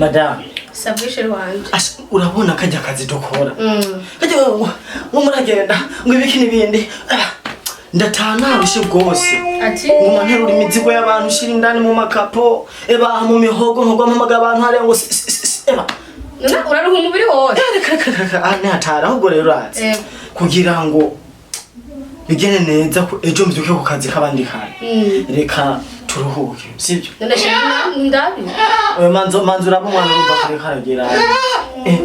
Madame. Sabwishe wanje. Asha, urabona kajya kazi dukora. Kajya ngo muragenda ngo ibiki n'ibindi. Ah, ndataha narushe rwose. Ati Nguma nterura imizigo y'abantu ushira indani mu makapo, eba mu mihogo nkogwa mpamaga abantu hariya ngo eba. None uraruha umubiri wose. Reka reka reka reka, ah ntihatara ahubwo rero urazi. Yego. Kugira ngo bigende neza ko ejo mbyuke ku kazi k'abandi kare. Reka turuhuke, sibyo? None chéri ndabi. Oya manzo manzo uraba umwana urumva kare karagera. Eh.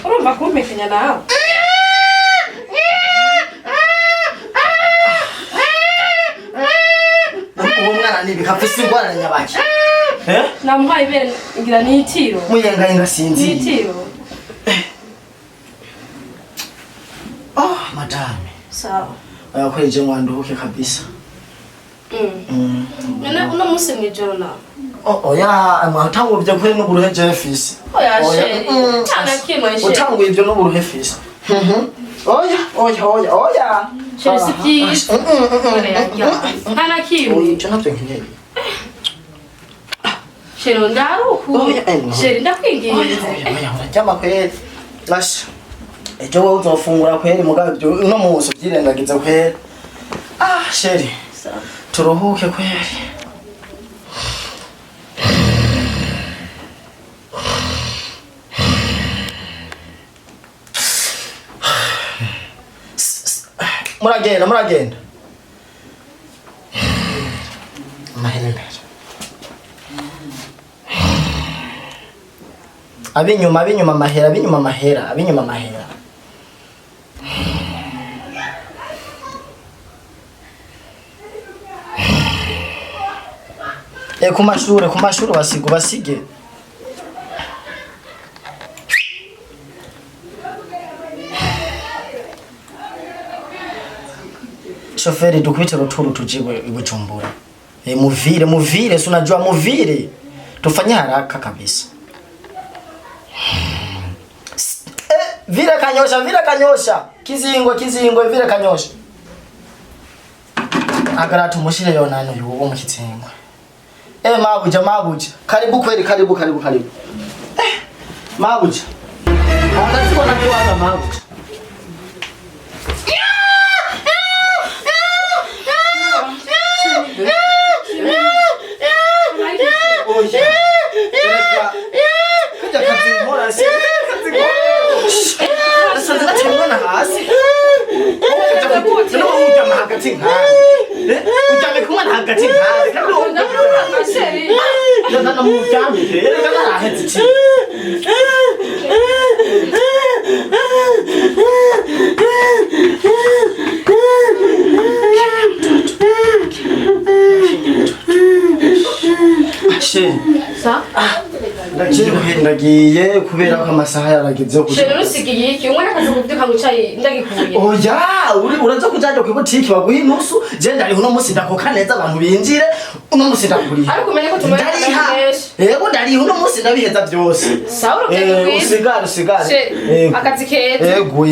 Urumva kumpekenya nawe. Uwo mwana ni bikafise ingwara nyabaki. Eh? Namuhaye ibere ngira ni itiro. Muyengayenga Ni sinzi. itiro. Oh, madame. Sawa. Oya kweje ngwanduhuke kabisa. None uno munsi mwijoro nawe. Oh, oya, mwatanguye ibyo kuri n'uburuhe Jeffis. Oya chéri. Nta na kimwe chéri. Utanguye ibyo n'uburuhe fisi. Oya, oya, oya, oya. Chéri si byiza. Nta na Oya, kimwe. icyo ntabyo nkeneye. Chéri ndaruku. Oya, eh, no. Chéri ndakwinginze. Oya, oya, uraryama kweri. Basha. Ejo wowe uzofungura kweri mugabo ibyo uno munsi ubyirengagize kweri. Ah, chéri. Sawa. Turuhuke kweri. Muragenda, muragenda. Amahera imbere. Abinyuma, abinyuma amahera, abinyuma amahera, abinyuma amahera. E ku mashure basiga basige. Shoferi dukubite ruturu tujibwe i Bujumbura. E, muvire muvire, si unajua muvire. Tufanye haraka kabisa. Vile kanyosha, vile kanyosha. Kizingwe, kizingwe, vile kanyosha. Agara tumushire yonano yuwo mu kizingwe. Eh, mabuja mabuja. Karibu kweli, karibu karibu karibu. Eh, mabuja. Akazibona kiwanga mabuja. Oya. Reka. Kajya kazinkora se. Kazinkora. Nasanze gateye umwana hasi. Noneho uryama hagati nkande. Eh? Uryamye ku mwana hagati nkande. Kandi wowe Ndaruha chéri. Ndana muryamye. Reka naraheze iki. Chéri. Sa? Ndagiye ndagiye kubera ko amasaha yarageze yo kuja. Chéri usigiye iki? Umwana akaza kuvyuka ngo icayi ndagikuye. Oya, uri uraza kujaja ku butiki baguha inusu, je ndariha uno munsi ndakoka neza abantu binjire, uno munsi ndakuriha. Ariko umenye ko tumara Ndariha. menshi. Yego ndariha uno munsi ndabiheza byose. Sawa urugendo rwiza. Usigare usigare. Chéri, Yego. akazi keza. Yego.